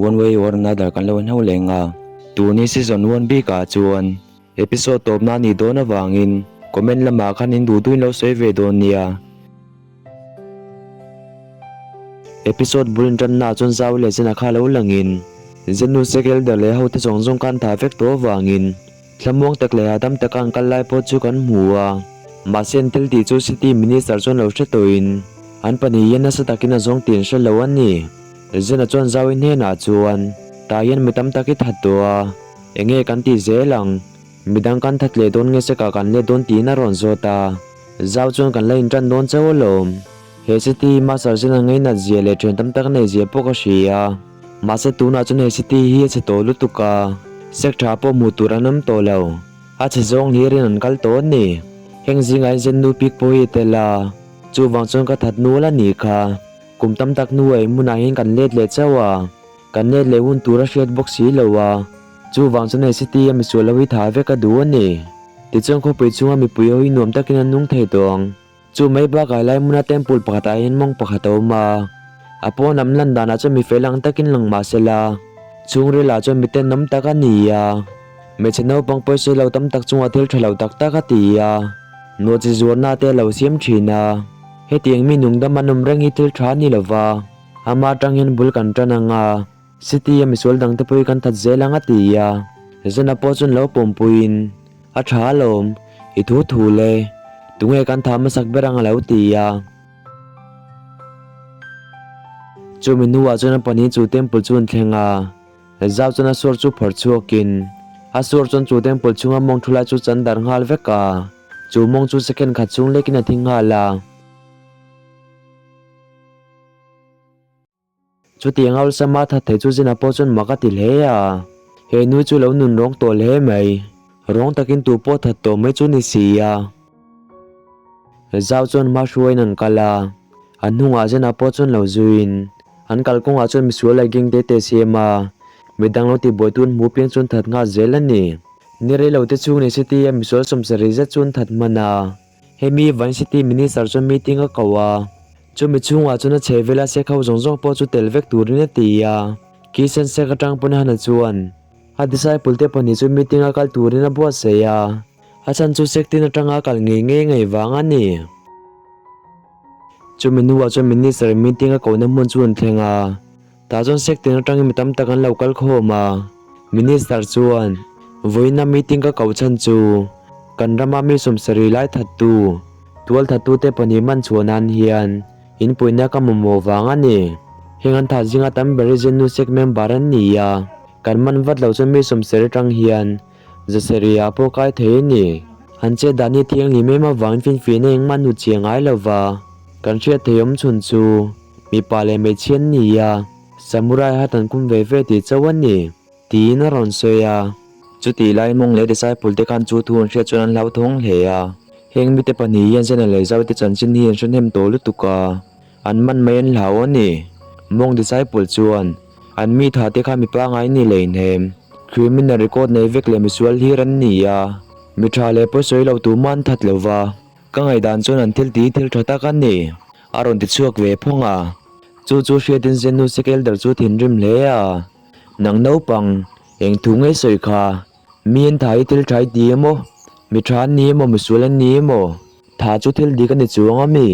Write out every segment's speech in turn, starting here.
One way or another kan lo inhau leng a. Tuni season one bikah chuan episode tawpna a nih dawn avangin comment lamah khan in duh duhin lo sawi ve dawn nia. Episode bul intannaah chuan Zau leh Zena kha lo langin Zenu Sekelder leh hote zawng zawng khan tha vek tawh avangin Thlamuang tak leh hahdam taka an kal lai pawh chu kan hmu a, mahse an thil tih chu City Minister chuan lo hre tawhin an pahnih hian nasa takin a zawng tih an hre lo a ni. Zena chuan Zauin hnenah chuan, Tah hian mi tam tak i that tawh a, enge kan tih zel ang? Midang kan that leh dawn nge seka kan let dawn tiin a rawn zawt a. Zau chuan kan la intan dawn chauh alawm. He City Master Zena ngeinat zia leh thian tam tak nei zia pawh ka hria. Mahse tunah chuan he city hi a chhe tawh lutuk a, sek tha pawh hmuh tur an awm tawh lo. A chhe zawng hlirin an kal tawh a ni. Heng zingah hian Zennu pik pawh hi a tel a, chuvang chuan ka that nual a nih kha. Kum tam tak hnuah ei hmunah hian kan let leh chauh a, kan let leh hun tur a hriat bawk si lo a, chuvang chuan he city a misual ho hi tha vek a duh a ni. Tichuan khawpui chhunga mipui ho hi nuam takin an nung thei tawh ang. Chu mai bakah helai hmuna temple pakhatah hian mawng pakhat a awm a, a pawn lam lan danah chuan mi fel ang takin lang mah se la, chhungril ah chuan mi tenawm tak a ni a, hmeichhe naupang pawisa lo tam tak chungah thil tha lo tak tak a ti a, nawhchi zuarna te a lo siam thin a, hetiang mi nungdam an awm reng hi thil tha a ni lo va, ama atang hian bul kan tan ang a, city a misual dangte pawh hi kan that zel ang a ti a, Zena pawh chuan lo pawmpuiin. A tha alawm, i thu thu le, tunge kan tha hmasak ber ang a lo ti a. Chumi hnuah chuan a pahnih chu temple chu an thleng a, Zau chuan a suar chu phawrh chhuakin a suar chuan chu temple chhunga mawng thu lai chu chan dar nghal vek a, chu mawng chu second khat chhung lekin a thi nghal a. Chutiang awlsama that thei chu Zina pawh chuan mak a ti hle a, he nu chu lo nun rawng tawh hle mai, rawng takin tu pawh that tawh mai chu ni si a. Zau chuan hma hruaiin an kal a, a hnungah Zina pawh chuan lo zuiin an kalkawngah chuan misual leh gang te te siam a, midang lo tihbuaitu an hmuh piang chuan that nghal zel a ni. Ni reilo te chhung ni city a misual sawmsarih zet chu an that hman a. Hemi Vine City Minister chuan meeting a ko a, chumi chhungah chuan a chhe vela sek ho zawng zawng pawh chu tel vek turin a ti a. Kishan sek atang pawn Hana chuan a disciple te pahnih chu meeting a kal turin a buatsaih a, a chhan chu sek tin atanga kal ngei ngei ngei vang a ni. Chumi hnuah chuan Minister meeting a kohna hmun chu an thleng a, tah chuan sek tin atangin mi tam tak an lo kal khawm a. Minister chuan, Vawiina meeting ka koh chhan chu kan rama mi sawmsarih lai thattu, tual thattute pahnih man chhuah nan hian inpuihna ka mamawh vang a ni. Heng an thah zinga tam ber hi Zennu sect member an ni a, kan man vat loh chuan mi sawmsarih atang hian zasarih ah pawh kai thei a ni. An chet dan hi thianghlim em avangin finfiahna engmah hnu chiah ngai lova kan hriat thei awm chhun chu mipa leh hmeichhia an ni a. Samurai hat an kum ve ve tih chauh a ni, tiin a rawn sawi a. Chutih lai mawng leh disciple te khan chu thu an hriat chuan an hlauthawng hle a. Heng mite pahnih hian Zena leh Zau te chanchin hi an hre hnem tawh lutuk a, an man mai an hlau a ni. Mawng disciple chuan, An mi tha te kha mi pangai ni leinhem, criminal record nei vek leh misual hlir an ni a, mi tha leh pawi sawi lo tumah an that lo va, ka ngaihdan chuan an thil tih hi thil tha tak a ni, a rawn ti chhuak ve phawng a. Chu chu hriatin Zenu Sekelder chu thinrim hle a, Nang naupang, eng thu ngei sawi kha, mi an tha hi thil tha i ti emaw, mi tha an ni emaw, misual an ni emaw, tha chu thil dik a ni chuang a mi?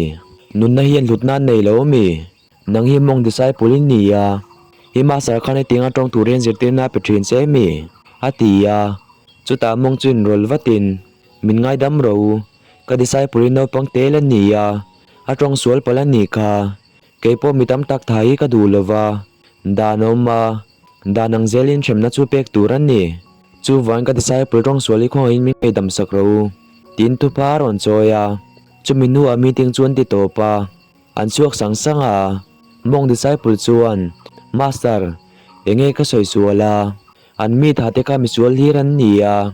Nunna hian hlutna an nei lo a mi? Nang hi mawng disciple i ni a, i master khan hetiang a tawng tur hian zirtirna a pe thin che mi? a ti a, chutah mawng chu inrawl vatin, Min ngaidam rawh u, ka disciple i naupang tel a ni a, a tawng sual palh a nih kha. Kei pawh mi tam tak tha hi ka duh lo va, dan a awm a, dan ang zelin hremna chu pek tur a ni. Chuvain ka disciple tawng sual hi khawngahin min ngaidam sak rawh u, tiin thupa a rawn chawi a. Chumi hnuah meeting chu an ti tawp a, an chhuak sang sang a. Monk disciple chuan, Master, enge ka sawi sual a? An mi tha te kha misual hlir an ni a,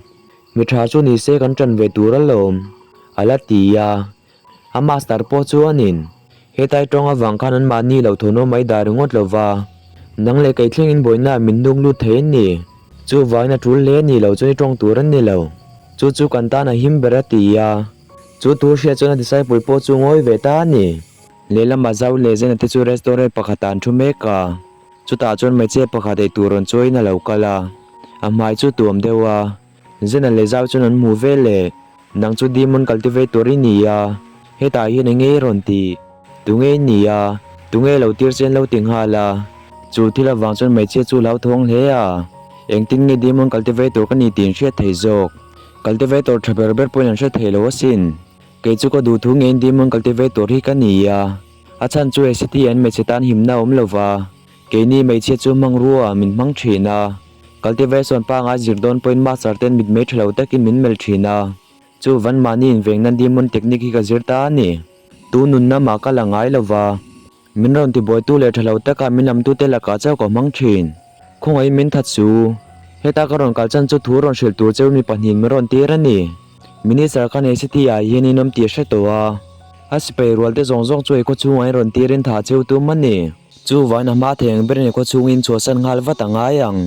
mi tha chu ni se kan tan ve tur alawm, a la ti a. A master pawh chuanin hetai tawng avang khan anmahni lo thawhnaw mai dah ringawt lo va, nang leh kei thlengin buaina min hnuk lut thei a ni. Chuvangin a tul hle a ni lo chuan i tawng tur a ni lo. Chu chu kan tan a him ber a ti a. Chu tur hriat chuan a disciple pawh chu ngawi ve ta a ni. Lehlamah Zau leh Zena te chu restaurant pakhatah an thu mek a. Chutah chuan hmeichhia pakhat eitur rawn chawiin a lo kal a, a hmai chu tuam deuh a. Zena leh Zau chuan an hmuh vel e, Nang chu Demon Cultivator i ni a, hetah hian eng nge i rawn tih? Tunge i ni a, tunge lo tir che an lo ti nghal a. Chu thil avang chuan hmeichhia chu hlauthawng hle a, Engtin nge Demon Cultivator ka ni tih in hriat thei zawk? Cultivator tha ber ber pawhin an hre thei lo asin. Kei chu ka duh thu ngeiin Demon Cultivator hi ka ni a, a chhan chu he city an hmeichhe tan himna a awm lo va, keini hmeichhia chu hmangrua min hmang thin a. Cultivation pangai zir dawn pawhin master ten mitmei tha lo takin min melh thin a, chu van mahni inveng nan demon technique hi ka zir ta a ni. Tu nunna mah ka la ngai lo va, min rawn tibuaitu leh tha lo taka min lamtute lakah chauh ka hmang thin. Khawngaihin min that su. Heta ka rawn kal chan chu thu rawn hrilh tur cheu mi pahnihin min rawn tir a ni. Minister khan he city ah hian in awm tih a hre tawh a, a sipai rual te zawng zawng chu he khaw chhungah in rawn tirin thah cheu tum a ni. Chuvain a hma thei ang berin he khaw chhungin chhuahsan nghal vat a ngai ang,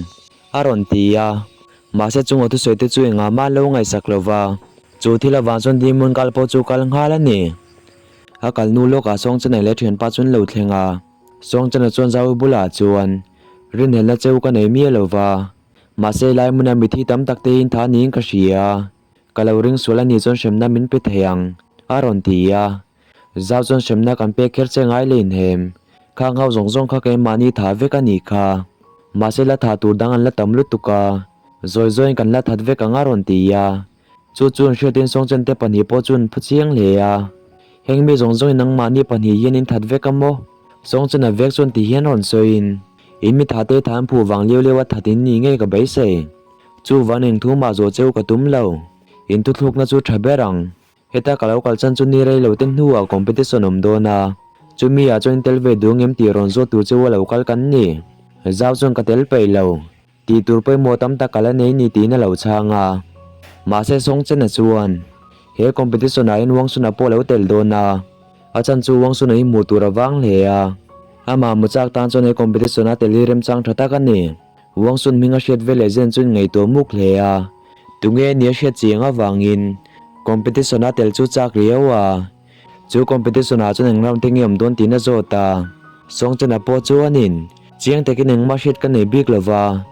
a rawn ti a. Mahse chung a thusawi te chu engah mah an lo ngaihsak lo va, chu thil avang chuan Demon kal pawh chu kal nghal a ni. A kal hnu lawkah Sawngchanai leh a thianpa chu an lo thleng a. Sawngchana chuan Zau bulah chuan, Rinhelna cheu ka nei miah lo va, mahse lai hmuna mithi tam tak te in tha niin ka hria a, ka lo ring sual a nih chuan hremna min pe thei ang, a rawn ti a. Zau chuan hremna kan pek kher che ngai le inhem. Khang ho zawng zawng kha keimahni tha vek a nih kha. Mahse la tha tur dang an la tam lutuk a, zawi zawiin kan la that vek ang a rawn ti a. Chu chuan hriatin Sawngchen te pahnih pawh chuan phu chiang hle a. Heng mi zawng zawngin nangmahni pahnih hian in that vek a maw? Sawngchen a vek chuan ti hian rawn sawiin, In mi tha te tha an phuh vang liau liau a that in ni ngei ka beisei. Chu van eng thu mah zawh cheu ka tum lo. In thuthlukna chu tha ber ang. Heta ka lo kal chan chu ni rei lo te hnuah competition awm dawn a, chumi ah chuan in tel ve duh ngem tih rawn zawt tur chu a lo kal kan ni. Zau chuan ka tel peih lo, tih tur pawimawh tam tak ka la nei ni tiin a lo chhang a. Mahse Sawngchena chuan he competition ah hian Wangsun-a pawh a lo tel dawn a, a chan chu Wangsun-a hi hmuh tur a vang hle a, amah Muchak tan chuan he competition a tel hi remchang tha tak a ni. Wangsun hming a hriat veleh zen chuan ngaihtuah muk hle a, tunge nia hriat chiang avangin competition a tel chu chak riau a, chu competition ah chuan eng round te nge awm dawn tiin a zawt a, Sawngchena pawh chuanin chiang takin engmah hriat ka nei bik lova,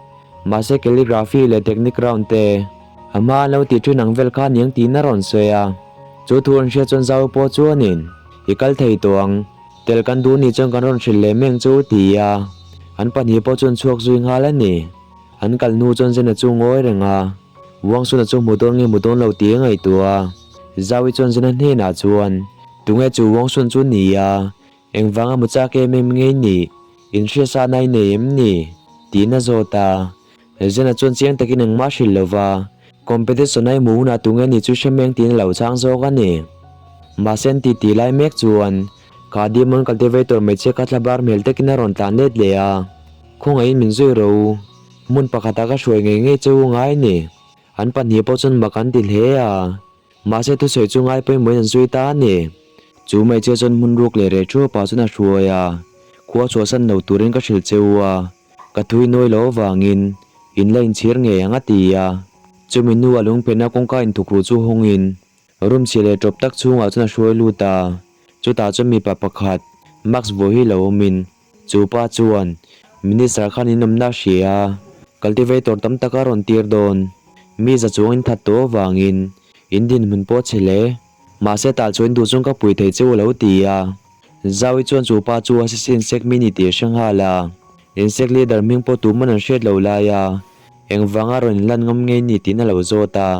mahse calligraphy leh technique round te a hma an lo tih thin ang vel kha aniang tiin a rawn sawi a, chu thu an hriat chuan Zau pawh chuanin i kal thei tawh ang. Tel kan duh nih chuan kan rawn hrilh leh meng chu ti a, an pahnih pawh chuan chhuak zui nghal a ni. An kal hnu chuan Zena chu ngawi reng a, Wangsun-a chu hmu dawn nge hmu dawn lo tih a ngaihtuah a. Zaui chuan Zena hnenah chuan, Tunge chu Wangsun chu ni a, engvanga hmu chak em em ngei nih, inhriatsa na i nei em ni? tiin a zawt a. Zena chuan chiang takin engmah hrilh lo va, competition a i hmuh hunah tunge ni chu hre meng tiin a lo chhang zawk a ni. Mahse an titi lai mek chuan kha Demon Cultivator hmeichhia kha thla bar hmel takin a rawn tlan let leh a, Khawngaihin min zui rawh u, hmun pakhatah ka hruai ngei ngei che u ngai a ni. An pahnih pawh chuan mak an ti hle a. Mahse thusawi chu ngai pawimawhin an zui ta a ni. Chu hmeichhia chuan hmun ruk leh reh thuap ah chuan a hruai a, khua chhuahsan lo turin ka hrilh che u a. Ka thui nawi lo avangin in la inchhir ngei ang a ti a. Chumi hnua lungphenna kawngka inthukru chu hawngin room chhia leh tawp tak chhungah chuan a hruai lut a. Chutah chuan mipa pakhat mask vuah hi lo awmin chu pa chuan Minister khan in awmna a hria a, cultivator tam tak a rawn tir dawn. Mi za chuang in that tawh avangin in dinhmun pawh a chhe hle. Mahse tah chuan duh chuan ka pui thei che u lo ti a. Zaui chuan chu pa chu assassin sek mi ni tih a hre nghal a, insect leader hming pawh tuman an hriat lo lai a, engvanga rawn inlan ngam ngei ni tiin a lo zawt a.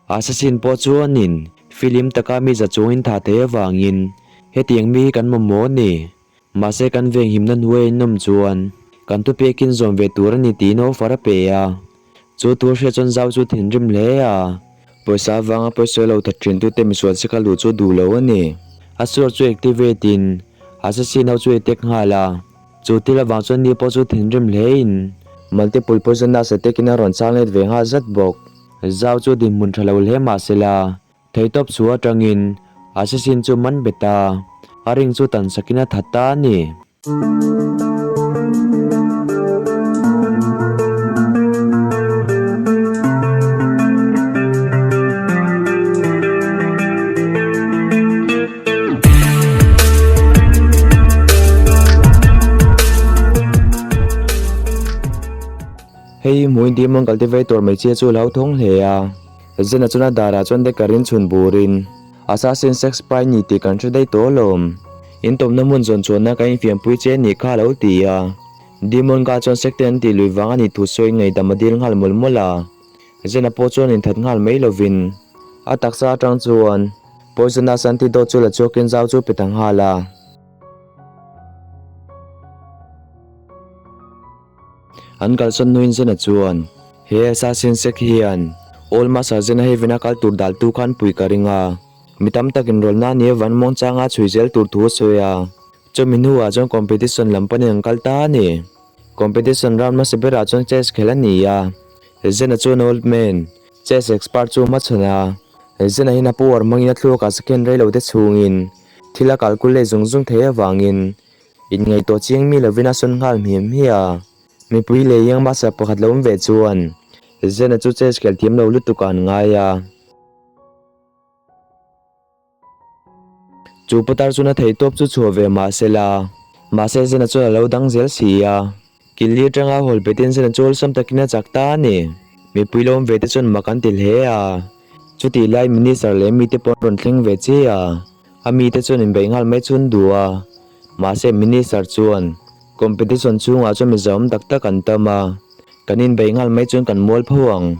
Assassin pawh chuanin filim taka mi za chung in thah thei avangin hetiang mi hi kan mamawh a ni, mahse kan venghimna hnuai a inawm chuan kan thupekin zawm ve tur a ni tiin offer a pe a. Chu thu hriat chuan Zau chu thinrim hle a, pawisa avanga pawisa lo that thin tute misual cheka luh chu duh lo a ni. A suar chu activate in assassin ho chu attack nghal a, chu thil avang chuan ni pawh chu thinrim hle in multiple poisonous attack in a rawn chang let ve nghal zat bawk. Zau chu dinhmun tha lo hle mah sela, theihtawp chhu atangin assassin chu man bet a, a ring chu tan sakin a that ta a ni. Hei hi hmuin Demon Cultivator hmeichhia chu a hlauthawng hle a. Zena chuan a darah chuan Decker in chhun burin, Assassin Sex Spy ni tih kan hre daih tawh alawm. In tawmna hmun zawn chuanna kan infiampui che anih kha a lo ti a. Demon Guard chuan Sek te an tih lui vang anih thu sawiin ngaihdam a dil nghal mawlh mawlh a. Zena pawh chuan inthat nghal mai lovin a taksa atang chuan poisonous antidote chu la chhuakin zau chu pe ta nghal a. An kalsawn hnuin Zena chuan, He assassin sek hian Old Master Zena Haven-a kal tur daltu khan pui ka ring a, mi tam takin rawlna nia van muang changa chhui zel tur thu a sawi a. Chumi hnuah chuan competition lam panin an kal ta a ni. Competition round hmasa berah chuan chess khelh a ni a, Zena chuan Old Man, chess expert chu a hmachhawn a. Zena hian a power hmangin a thluakah second reilote chhungin thil a calculate zung zung thei avangin Inngaihtuah chiang mi lovin a sawn nghal hmiah hmiah a, mipui leh Young Master pakhat lo awm ve chuan Zena chu chess khel thiam lo lutuk ah an ngai a. Chu putar chuan a theihtawp chu chhuah ve mah se la, mahse Zena chuan a lo dang zel si a. Killi atanga hawl betin Zena chu awlsam takin a chak ta a ni. Mipui lo awm ve te chuan mak an ti hle a. Chutih lai Minister leh mite pawh an rawn thleng ve chiah a. A mite chuan inbeih nghal mai chu an duh a, mahse Minister chuan competition chhungah chuan mi zawm tak tak an tam a, kan inbeih nghal mai chuan kan mual pho ang.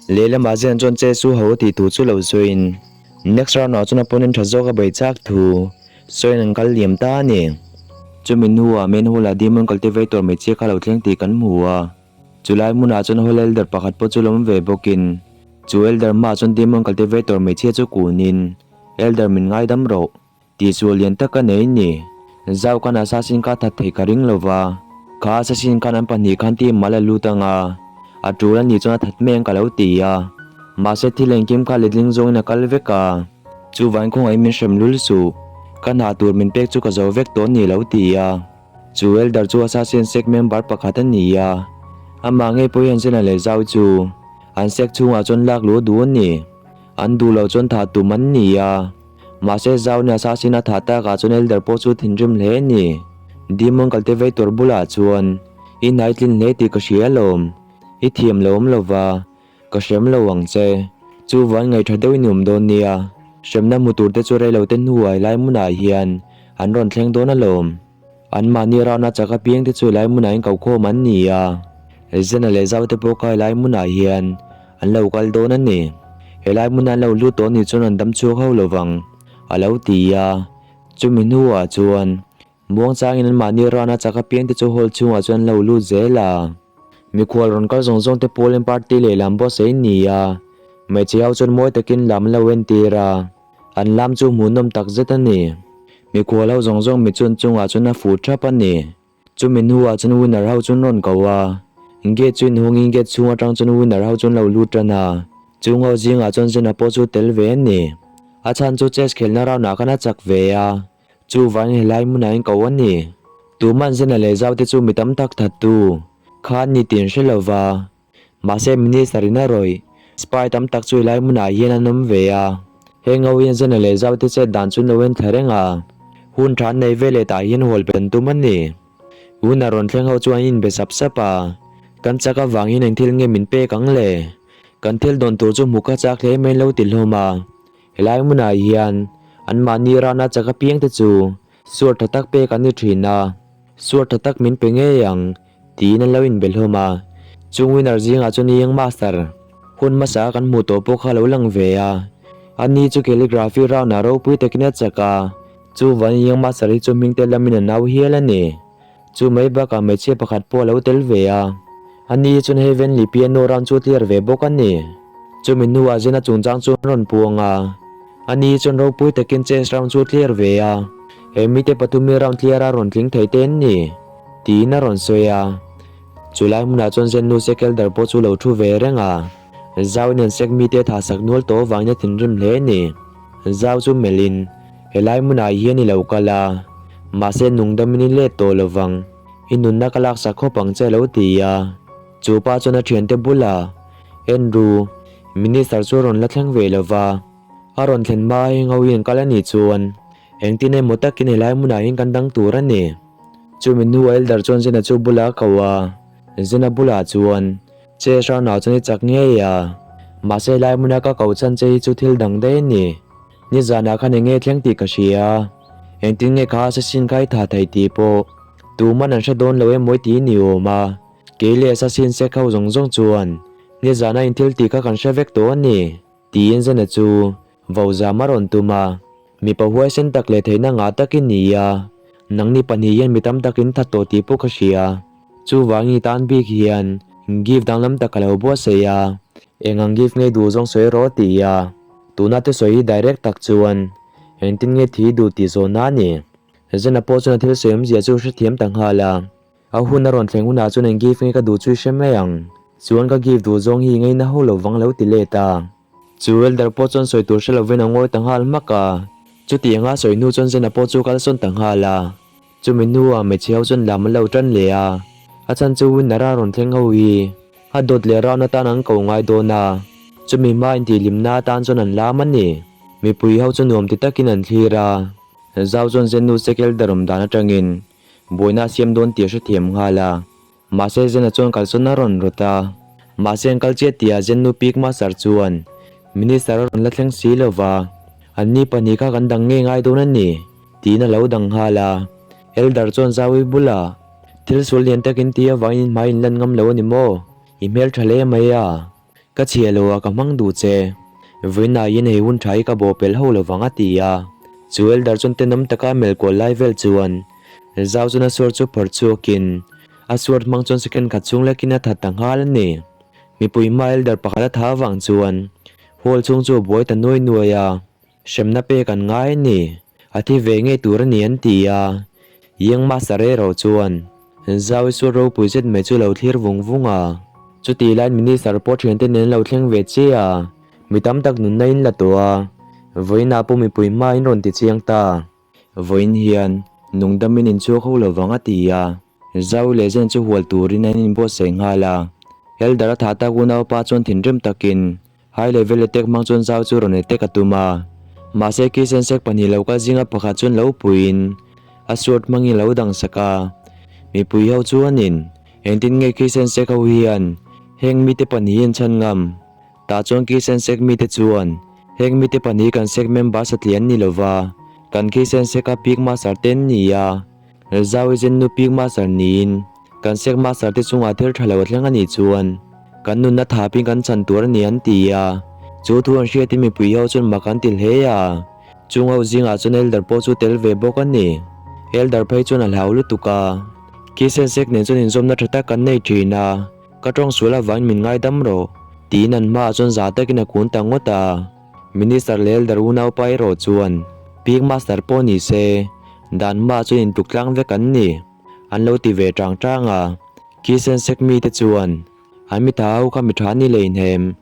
Lehlamah Zen chuan che su ho tih tur chu lo sawiin next round ah chuan opponent tha zawk a beih chak thu sawiin an kal liam ta a ni. Chumi hnuah main hall ah Demon Cultivator hmeichhia kha lo thleng tih kan hmu a. Chulai hmunah chuan hall elder pakhat pawh chu lawm ve bawkin chu elder hmaah chuan demon cultivator hmeichhia chu kunin, Elder min ngaidam rawh, tih sual lian tak ka nei ni. Zau khan assassin kha that theih ka ring lo va, kha assassin khan an pahnih khan team mal a lut anga, a tul a nih chuan a that mai ang ka lo ti a. Mahse thil engkim kha letling zawngin a kal vek a, chuvain khawngaih min hrem lul suh, ka hna tur min pek chu ka zo vek tawh ni lo ti a. Chu elder chu Assassin sect member pakhat a ni a, amah ngei pawh hian Zena leh Zau chu an sect chhungah chuan lak luh a duh a ni. An duh loh chuan thah tum an ni a, mahse Zau nih Assassin a thah takah chuan elder pawh chu thinrim hle a ni. Demon cultivator bulah chuan, I hnaitlin hle tih ka hria alawm, i thiam lo awm lova, Ka hrem lo ang che. Chu van ngaihṭha deuhin i awm dawn nia. Hremna hmu turte chu rei lo te hnuah helai hmunah hian an rawn thleng dawn alawm. Anmahni rauhna chak apiangte chu helai hmunah in kokhawm an ni a. Zena leh Zaute pawh kha helai hmunah hian an lo kal dawn a ni. Helai hmuna an lo lut tawh nih chuan an dam chhuak ho lovang, a lo ti a. Chumi hnuah chuan Muangchangin anmahni rana chak apiangte chu hall chhungah chuan an lo lut zel a. Mikhual rawn kal zawng zawngte pawlin party leh lam buatsaih an ni a, hmeichhe ho chuan mawi takin lam an lo entir a, an lam chu hmuhnawm tak zet a ni. Mikhual ho zawng zawng mi chuan chungah chuan a fuh thap a ni. Chumi hnuah chuan winner ho chu an rawn ko a, gate chu inhawngin gate chhung atang chuan winner ho chu an lo lut tan a, chung ho zingah chuan Zena pawh chu tel ve a ni. A chhan chu chess khelhna round ah khan a chak ve a. Chuvangin helai hmunah in ko a ni. Tuman Zena leh Zaute chu mi tam tak thattu kha an ni tih an hre lo va. Mahse Minister in a rawih spy tam tak chu helai hmunah hian an awm ve a. Heng ho hian Zena leh Zaute chet dan chu an lo en thla reng a. Hun tha an nei ve leh tah hian hual pe an tum a ni. Hun a rawn thleng ho chu an inbe sap sap a. Kan chak avangin eng thil nge min pek ang le? Kan thil dawn tur chu hmu kha chak hle mai an lo ti hlawm a. Helai hmunah hian anmahni rana chak apiangte chu suar tha tak pek an ni thin a, suar tha tak min pe ngei ang tiin an lo inbe hlawm a. Chung winner zingah chuan Young Master hun hmasa kan hmuh tawh pawh kha a lo lang ve a, ani chu calligraphy round ah ropui takin a chak a, chuvangin Young Master hi chu hming te lamin a nau hial a ni. Chu mai bakah hmeichhia pakhat pawh a lo tel ve a, ani hi chuan Heavenly Piano round chu a clear ve bawk a ni. Chumi hnuah Zena chungchang chu an rawn puang a, ani hi chuan ropui takin chess round chu a clear ve a, he mite pathum hi round clear a rawn tling thei te an ni, tiin a rawn sawi a. Chulai hmunah chuan Zen nu Sekelder pawh chu lo thu ve reng a, Zau in an sek mite a thahsak nual tawh avangin a thinrim hle a ni. Zau chu melhin. Helai hmunah hian i lo kal a, mahse nungdamin i let tawh lovang, i nunna ka laksak khawp ang che lo ti a. Chu pa chuan a thiante bulah, Andrew, Minister chu a rawn la thleng ve lova, a rawn thlen hma heng ho hi an kal a nih chuan engtin emaw takin helai hmunah hian kan dang tur a ni. Chumi hnuah Elder chuan Zena chu bulah a ko a, Zena bulah chuan, Che Hranghnah chuan i chak ngei a, mahse helai hmuna ka ko chhan che hi chu thil dang daih a ni. Nizanah khan eng nge thleng tih ka hria, engtin nge kha assassin kha i tha thei tih pawh tuman an hre dawn lo emaw i ti ni awm a, kei leh assassin sek ho zawng zawng chuan nizana in thil tih kha kan hre vek tawh a ni, tiin Zena chu Vozam a rawn tum a, mipa huaisen tak leh theihna ngah tak i ni a, nangni pahnih hian mi tam takin that tawh tih pawh ka hria. Chuvangin i tan bik hian gift danglam tak ka lo buatsaih a, eng ang gift nge duh zawng sawi rawh ti a, tuna te sawi hi direct tak chuan engtin nge thi duh tih zawhna a ni. Zena pawh chuan a thil sawi awmzia chu hrethiam ta nghal a, a hun a rawn thleng hunah chuan eng gift nge ka duh chu i hre mai ang, chuan ka gift duh zawng hi i ngaina ho lo vang lo ti let a. Chu welder pawh chuan sawi tur hre lovin a ngawi ta nghal hmak a, chuti anga sawi hnu chuan Zena pawh chu kal sawn ta nghal a. Chumi hnuah hmeichhe ho chuan lam an lo tan leh a, a chhan chu winner a rawn thleng ho hi a dawt leh round atan an ko ngai dawn a, chumi hma intihhlimna atan chuan an lam a ni. Mipui ho chu nuam ti takin an thlir a, Zau chuan Zennu Sekel darawm dan atangin buaina a siam dawn tih a hrethiam nghal a. Mahse Zena chuan kalsawn a rawn rawt a, mahse an kal chiah tihah Zennu Peak Master chuan Minister a rawn la thleng si lo va, anni pahnih kha kan dang ngei ngai dawn a ni, tiin a lo dang nghal a. Elder chuan Zaui bulah, Thil sual lian takin ti avangin in hmai in lan ngam lo a ni maw? I hmel tha hle mai a, ka chhia lo a ka hmang duh che. Vawiinah hian hei hun tha hi ka bawh pelh ho lo vang a ti a. Chu Elder chuan tenawm taka a melh kual lai vel chuan Zau chuan a suar chu phawrh chhuakin A sword hmang chuan second khat chhung lekin a that ta nghal a ni. Mipui hma elder pakhat a tha avang chuan hall chhung chu a buai ta nuai nuai a, hremna pek an ngai a ni. A thi ve ngei tur a ni an ti a. Young Master erawh chuan Zau i sword ropui zet mai chu a lo thlir vung vung a. Chutih laiin Minister pawh thiante nen an lo thleng ve chiah a, mi tam tak nunna in la tawh a, vawiinah pawh mipui hma in rawn ti chiang ta. Vawiin hian nungdamin in chhuak ho lo vang a ti a. Zau leh Zen chu hual turin an inbuatsaih nghal a. Elder a thah tak unaupa chuan thinrim takin high level attack hmang chuan Zau chu rawn attack a tum a. Mahse Kisen sek pahnih lo kal zinga pakhat chuan lo puiin a sword hmangin a lo dang sak a. Mipui ho chuanin engtin nge Kisen sek ho hian heng mite pahnih hi an chhan ngam? Tah chuan Kisen sek mite chuan heng mite pahnih kan sek member satliah an ni lova, kan Kisen seka peak master te an ni a. Zau i zennu pik master niin kan sek master te chungah thil tha lo a thleng a nih chuan kan nunna thapin kan chhan tur a ni an ti a. Chu thu an hriatin mipui ho chuan mak an ti hle a. Chung ho zingah chuan Elder pawh chu tel ve bawk a ni. Elder phei chuan a hlau lutuk a. Kisen sek nen chuan inzawmna tha tak kan nei thin a, ka tawng sual avangin min ngaidam rawh tiin an hmaah chuan za takin a kun ta ngawt a. Minister leh Elder unaupa erawh chuan Pik Master pawh ni se Dan hma chuan intluk tlang vek an ni, an lo ti ve tang tang a. Kisen sek mite chuan an mi tha ho kha mi tha ni lei hnem,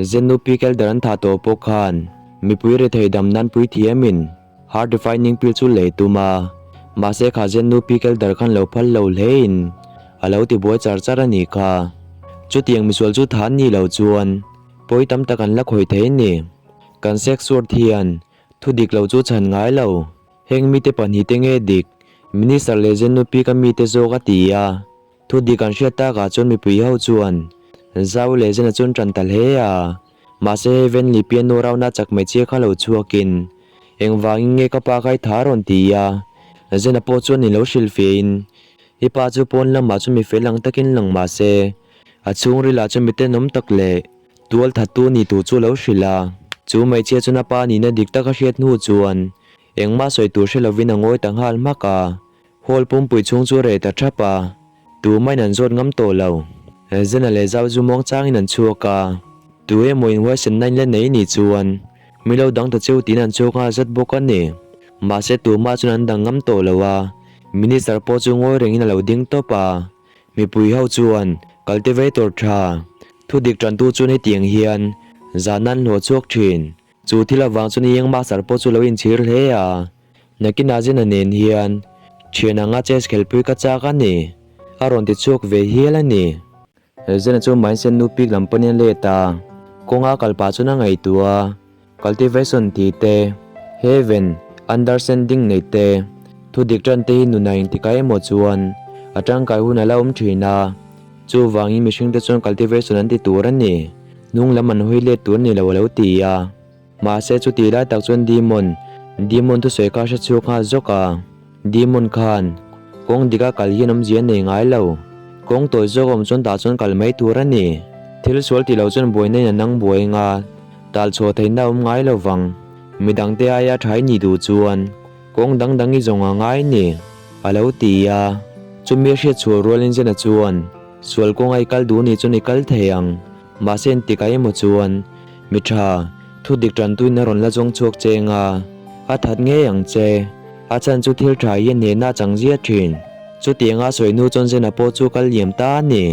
Zennu Pi Kelder an thah tawh pawh khan mipui rethei dam nan pui thiamin heart refining pill chu lei tum a, mahse kha Zennu Pi Kelder khan lo phal lo hlein a lo ti buai char char a nih kha. Chutiang misual chu tha an nih loh chuan pawi tam tak an la khawih thei a ni. Kan sex word hian thu dik lo chu chhan ngai lo. Heng mite pahnihte nge dik, Minister leh Zennu Pika mite zawk a ti a. Thu dik an hriat takah chuan mipui ho chuan Zau leh Zena chuan tan ta hle a. Mahse hei Venli piano rauna chak mai chiah kha lo chhuakin engvangin nge ka pa kha i tha rawn ti a. Zena pawh chuan in lo hrilhfiahin i pa chu pawn lamah chu mi fel ang takin lang mahse a chhungrilah chuan mi tenawm tak leh Tual thattu ni tur chu lo hrilh a, chu hmeichhia chuan a pa nihna dik tak a hriat hnu chuan engmah sawi tur hre lovin a ngawi ta nghal hmak a. Hall pumpui chhung chu a reh ta thap a, tumahin an zawt ngam tawh lo. Zena leh Zau chu muang changin an chhuak a, tu emaw inhuaisenna in la nei nih chuan mi lo dang ta cheu tiin an chhuak nghal zat bawk a ni. Mahse tumah chuan an dang ngam tawh lo a, Minister pawh chu ngawi rengin a lo ding tawp a. Mipui ho chuan cultivator tha thu dik tantu chuan hetiang hian zan an hlawh chhuak thin. Chu thil avang chuan Young Master pawh chu lo inchhir hle a. Nakinah Zena nen hian thian anga chess khelpui ka chak a ni, a rawn ti chhuak ve hial a ni. Zena chu Mindset nu pik lam pawn in a let a, kawnga kal pah chuan a ngaihtuah a. Cultivation tih te, Heaven, Understanding nei te, Thu dik tan te hi nuna engtikah emaw chuan a tangkai hun a la awm thin a, chuvangin mihringte chuan cultivation an ti tur a ni, hnung lam an hawi let tur ni lo a lo ti a. Mahse chuti lai tak chuan Demon, Demon thusawi kha a hre chhuak nghal zawk a, Demon khan kawng dika kal hian awmzia a nei ngai lo, kawng tawi zawk a awm chuan tah chuan kal mai tur a ni. Thil sual tih loh chuan buaina in a nang buai anga tal chhuah theihna a awm ngai lo vang. Midangte aia tha i nih duh chuan kawng dang dang i zawng a ngai ni, a lo ti a. Chumi a hriat chhuah rualin Zena chuan, Sual kawnga i kal duh nih chuan i kal thei ang. Mahse engtikah emaw chuan mi tha, thu dik tantuin a rawn la zawng chhuak che eng a, a that ngei ang che. A chhan chu thil tha hi a hnehna a chang zia thin. Chutianga sawi hnu chuan Zena pawh chu kal liam ta a ni.